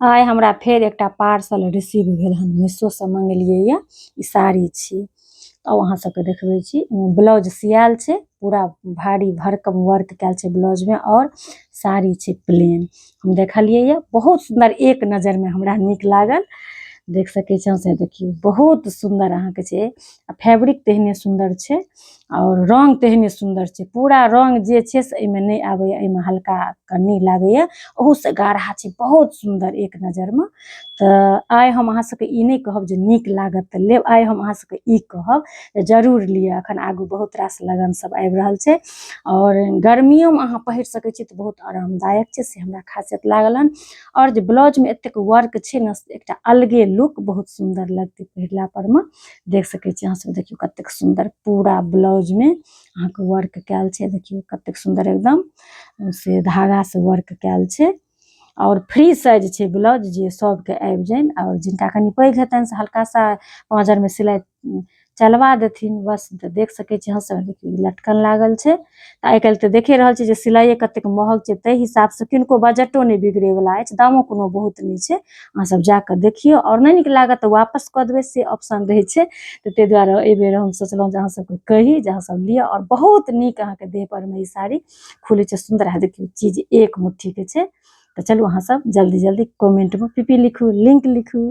आइ हमरा फेर एकटा पार्सल रिसीव भेल हन, मीशोसँ मंगेलियै यऽ। ई साड़ी छी आ अहाँ सबके देखबै छी। ब्लाउज सियाल छै, पूरा भारी भरकम वर्क कयल छै ब्लाउजमे आओर साड़ी छै प्लेन। हम देखलियै यऽ, बहुत सुन्दर, एक नजरमे हमरा नीक लागल। देख सकै छी अहाँ सब, देखियौ, बहुत सुन्दर अहाँके छै आ फैब्रिक तेहने सुन्दर छै आओर रंग तेहने सुन्दर छै। पूरा रंग जे छै से एहिमे नहि आबैए, एहिमे हल्का कनि लागैए, ओहूसँ गाढ़ा छै। बहुत सुन्दर एक नजरमे। तऽ आइ हम अहाँ सबके ई नहि कहब जे नीक लागत तऽ लेब, आइ हम अहाँ सबके ई कहब जे जरूर लिअ। एखन आगू बहुत रास लगन सब आबि रहल छै आओर गर्मियोमे अहाँ पहिर सकै छी, तऽ बहुत आरामदायक छै, से हमरा खासियत लागल हन। आओर जे ब्लाउजमे एतेक वर्क छै ने, एकटा अलगे लुक, बहुत सुन्दर लगतै पहिरला परमे। देख सकै छी अहाँ सब, देखियौ कतेक सुन्दर पूरा ब्लाउजमे अहाँके वर्क कयल छै। देखियौ कतेक सुन्दर एकदम से धागा से वर्क कयल छै आओर फ्री साइज छै ब्लाउज, जे सबके आबि जानि। आओर जिनका कनि पैघ हेतनि से हल्का सा पाँजरमे सिलाइ चलवा देथिन बस। तऽ देख सकै छी अहाँ सब, देखियौ, लटकन लागल छै। तऽ आइ काल्हि तऽ देखे रहल छी जे सिलाइए कतेक महग छै, ताहि हिसाबसँ किनको बजटो नहि बिगड़ैवला अछि, दामो कोनो बहुत नहि छै। अहाँ सब जाकऽ देखियौ आओर नहि नीक लागत तऽ वापस कऽ देबै, से ऑप्शन रहै छै। तऽ ताहि दुआरे एहिबेर हम सोचलहुँ जे अहाँ सबके कही जे अहाँ सब लिअ आओर बहुत नीक अहाँके देह परमे ई साड़ी खुलै छै, सुन्दर है। देखियौ, चीज एक मुट्ठीके छै। तऽ चलू, अहाँ सब जल्दी जल्दी कमेंटमे पीपी लिखू, लिंक लिखू।